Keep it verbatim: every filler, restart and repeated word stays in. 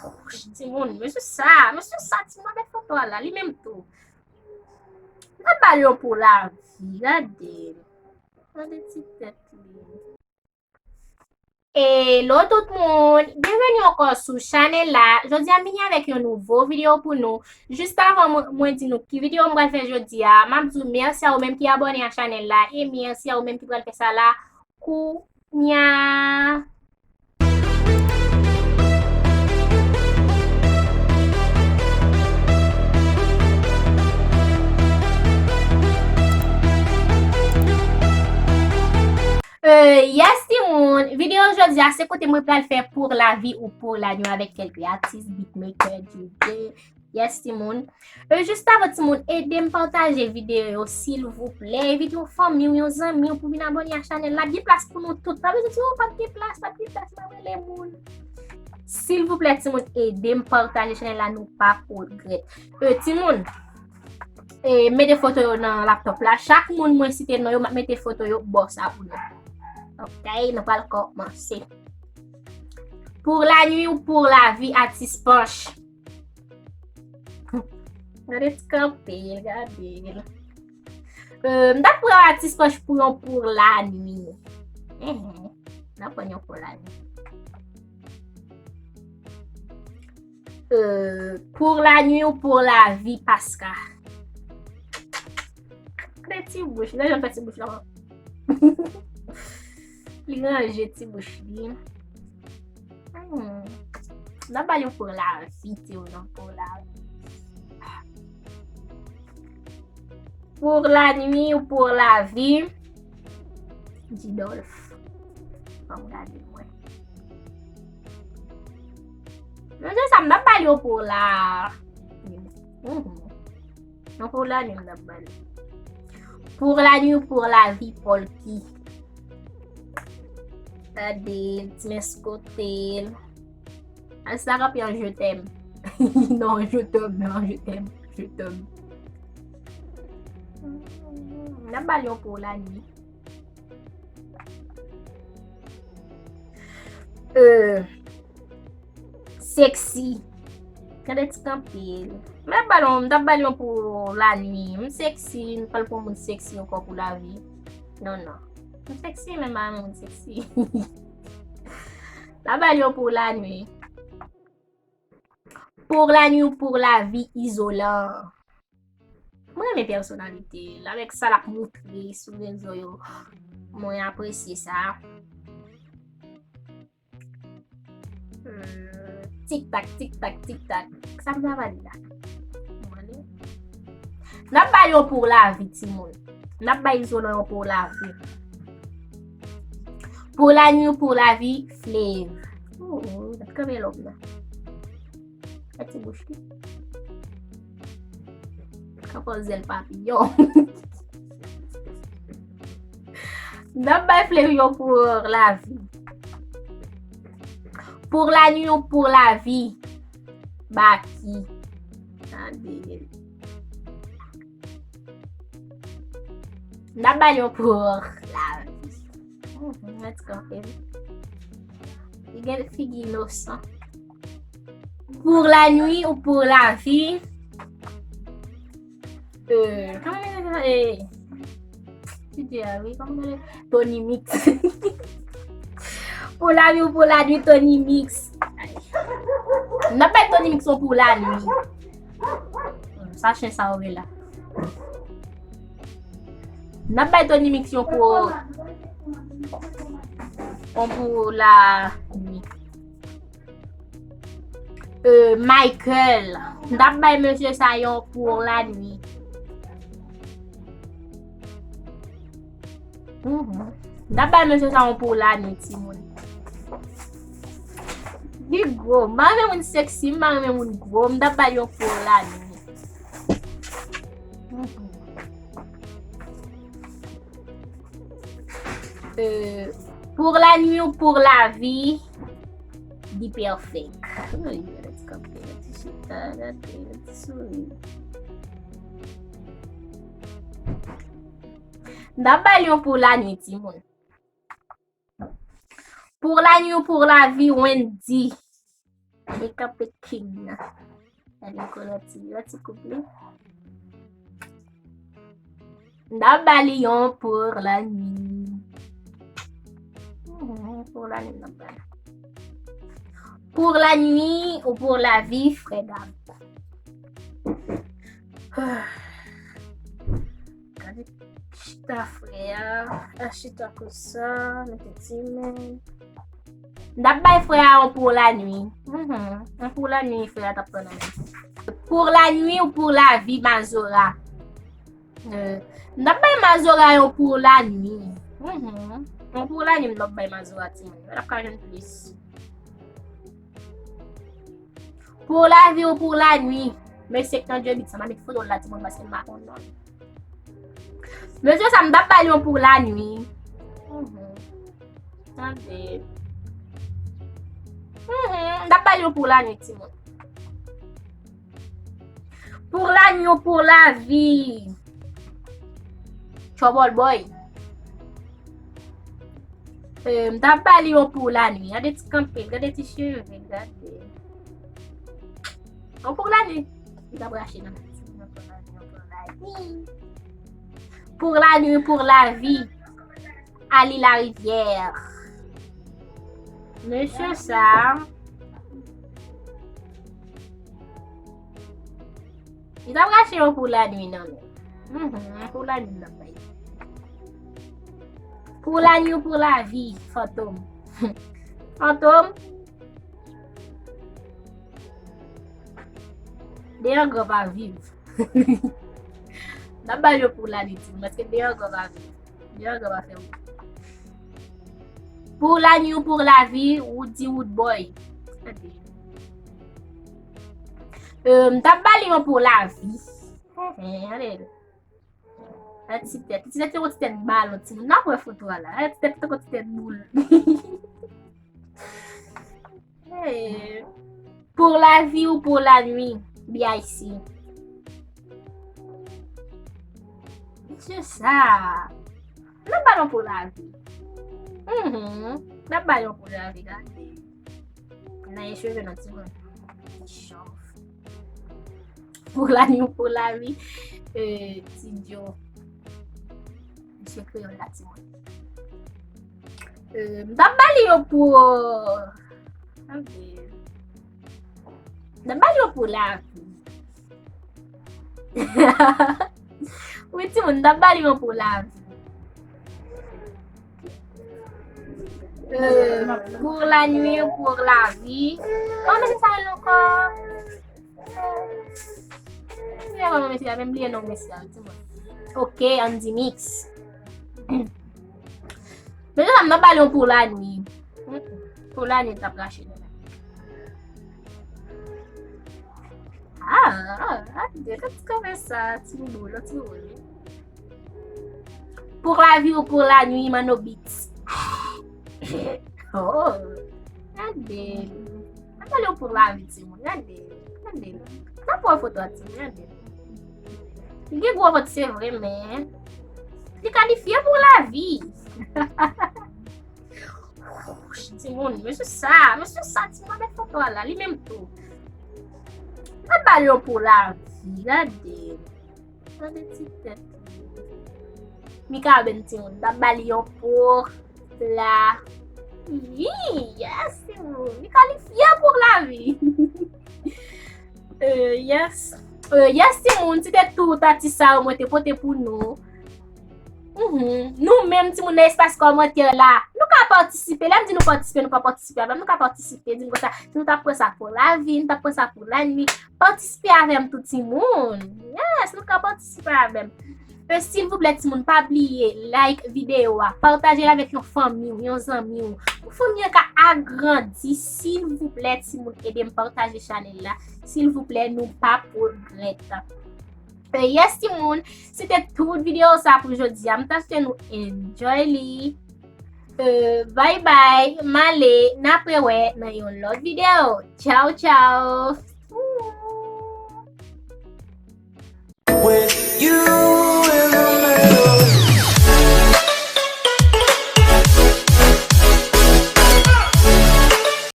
Wouch, timoun, mesye sa, mesye sa, timoun, avèk foto a la, li menm tou. N ap ba l yon pou lavi, gade. Gade ti tèt li. Hello tout moun, byenveni ankò sou chanèl la. Jodi a m vini avèk yon nouvo videyo pou nou. Jis avan mwen, mwen di nou ki videyo m pral fè jodi a, m ap di w mèsi a ou menm ki abòne a chanèl la e mèsi a ou menm ki pral fè sa la kounya. Euh, yes, timoun. Videyo jodi a, se kote mwen pral fè pour la vie ou pour la nuit avèk kèlke atis, beatmaker, D J. Yes, timoun. Euh, jis avan, timoun, ede m pataje videyo yo, silvouplè. Envite yon fanmi w, yon zanmi w pou vin abòne a chanèl la. Gen plas pou nou tout. Pa bezwen di, "Oh, pa t gen plas, pa t gen plas, pa rele moun." Silvouplè, timoun, ede m pataje chanèl la, nou p ap regrèt. Euh, timoun, e, mete foto yo nan laptop la. Chak moun mwen site non yo, m ap mete foto yo bò sa pou nou. Ok, nou pral kòmanse. Pour la nuit ou pour la vie, atis Panch. Gade ti kanpe l, gade l. Euh, m t ap pran atis Panch pou yon pour la nuit. Enhen. M t ap pran yon pour la nuit. Euh, pour la nuit ou pour la vie, Paska. Gade ti bouch, gade jan l fè ti bouch la. Li ranje ti bouch li. Hmm. N ap ba l yon pour la vie, ti ou non, pour la vie. Pour la nuit ou pour la vie, Didolf. Ban m gade mwen. Mesye sa, m t ap ba l yon pour la. Mhm. Yon pour la nuit, m t ap ba l. Pour la nuit ou pour la vie, Polky. Gade, ti men sou kote l. Al sa k ap yon je t'aime. Non, je t'aime, non, je t'aime, je t'aime. M ap ba l yon pour la nuit. Euh, sexy. Gade ti kanpe l. M ap ba l yon, m t ap ba l yon pour la nuit. M sexy, m pral pran moun sexy ankò pour la vie. Non, non. M sexy, men m pa renmen moun sexy. M ap ba l yon pour la nuit. Pour la nuit ou pour la vie, Izolan. Mwen renmen pèsonalite l, avèk sa l ap moutre sou rezo yo. Mwen apresye sa. Hmm, tik tak, tik tak, tik tak. Sa m ta pale la? N ap ba yo pour la vie, timoun. N ap bay Izolan yon pour la vie. Pour la nuit ou pour la vie, Flave. Oh, oh, gad kanpe lòm nan. Gad ti bouch li. Kanpe zèl papiyon. N ap bay Flave yon pour la vie. Pour la nuit ou pour la vie, Baky. Gade. N ap ba l yon pour la vie. Mhm, mèt kanpe. Li gen figi inosan. Pour la nuit ou pour la vie? Euh, kòman li rele? Eh, Didier, wi, kòman li rele? Tony Mix. Pour la vie ou pour la nuit, Tony Mix. N ap bay Tony Mix yon pour la nuit. Sa chen sa yo rele la. N ap bay Tony Mix yon pour, yon pour la nuit. Euh, Michael. N ap bay mesye sa yon pour la nuit. Mhm. N ap bay mesye sa yon pour la nuit, timoun. Li gwo. M pa renmen moun sexy, m pa renmen moun gwo. M t ap bay yon pour la nuit. Mhm. Euh, pour la nuit ou pour la vie, D-Perfect. Ay, gade ti kanpe, gade ti chita, gade, gade ti souri. M t ap ba l yon pour la nuit, timoun. Pour la nuit ou pour la vie, Wendy. Li kanpe king nan. Gade kolè ti, yon ti koup li. N ap ba li yon pour la nuit. Mhm, pour la nuit, n ap ba li. Pour la nuit ou pour la vie, frè Gab? Gade chita frè a, a chita konsa, mete ti men. N ap bay frè a yon pour la nuit. Mhm. Yon pour la nuit frè a t ap pran nan men. Pour la nuit ou pour la vie, Mazora? Euh, n ap bay Mazora yon pour la nuit. Mhm. Yon pour la nuit n ap bay Mazora, timoun. L ap ka jwenn plis. Pour la vie ou pour la nuit? Mesye k nan djebit sa, m a met foto l la, timoun, paske m pa konn non l. Mesye sa, m t ap ba l yon pour la nuit. Mhm. Tande. Mhm, m t ap ba l yon pour la nuit, timoun. Pour la nuit ou pour la vie? Trouble boy. Euh, m t ap ba li yon pour la nuit. Gade ti kanpe, gade ti cheve, gade. Yon pour la nuit. Li t ap rache nan men. Pour la nuit, pour la vie. Ali Larivière. Mesye sa. Li t ap rache yon pour la nuit nan men. Mhm, yon pour la nuit nan men. Pour la nuit ou pour la vie, Fantom? Fantom. Deyò gran pa viv. N ap ba yo pour la nuit, paske deyò gran pa viv. Deyò gran pa fè wout. Pour la nuit ou pour la vie, ou di wood boy. Tande. Euh, m t ap ba li yon pour la vie. Hen, gade. Gade ti tèt. Ti tèt, yon ti tèt balon, timoun. N ap wè foto a la. Gade ti tèt, tankou ti tèt boul. Hey. Pour la vie ou pour la nuit, B I C? Se sa. N ap ba l yon pour la vie. Mhm. N ap ba l yon pour la vie, gade. Nan e cheve nan timoun. Chòf. Pour la nuit ou pour la vie, euh, ti Joe. Mesye kreyòl la, timoun. Euh, m t ap ba li yon pour, euh, ok. M t ap ba li yon pour la vie. Wi, timoun, m t ap ba li yon pour la vie. Euh, pour la nuit ou pour la vie. Kòman mesye sa rele ankò? Kòman mesye a, menm bliye non mesye a, timoun. Ok, Andy Mix. Men sa m nan ba li yon pour la nuit. Mm-mm. Pour la nuit t ap rache nan la. Ah, ah, ah, de, gade ti kanpe sa, ti bobo, lòt ti bobo, wi. Pour la vie ou pour la nuit, Mano Beats. Oh, gade. Gade li pour la vie, timoun. Gade. Gade. Sa pou foto a, timoun. Gade. Li gen gwo vant, se vre, men li kalifye pour la vie. Wouch, timoun, mesye sa, mesye sa, timoun, avèk foto a la, li menm tou. Sa ba li yon pour la vie, gade. Gade ti tèt. Mikaben, timoun, t ap ba li yon pour la vie. Yes, timoun. Li kalifye pour la vie. Euh, yes. Euh, yes, timoun, se te tout atis sa yo mwen te pote pou nou. Mhm. Nou menm, timoun, nan espas kòmantè la, nou ka patisipe. Lè m di nou patisipe, nou pa patisipe avè m, nou ka patisipe. Di m konsa, si nou t ap pran sa pour la vie, nou t ap pran sa pour la nuit. Patisipe avè m tou, timoun. Yes, nou ka patisipe avè m. E silvouplè, timoun, pa bliye like videyo a, pataje l avèk yon fanmi w, yon zanmi w. Pou fanmi an ka agrandi, silvouplè, timoun, ede m pataje chanèl la. Silvouplè, nou p ap regrèt. E yes, timoun, se te tout videyo sa pou jodi a. M ta swete nou enjoy li. E, bye bye, m ale, n ap rewè nan yon lòt videyo. Tchaw, tchaw!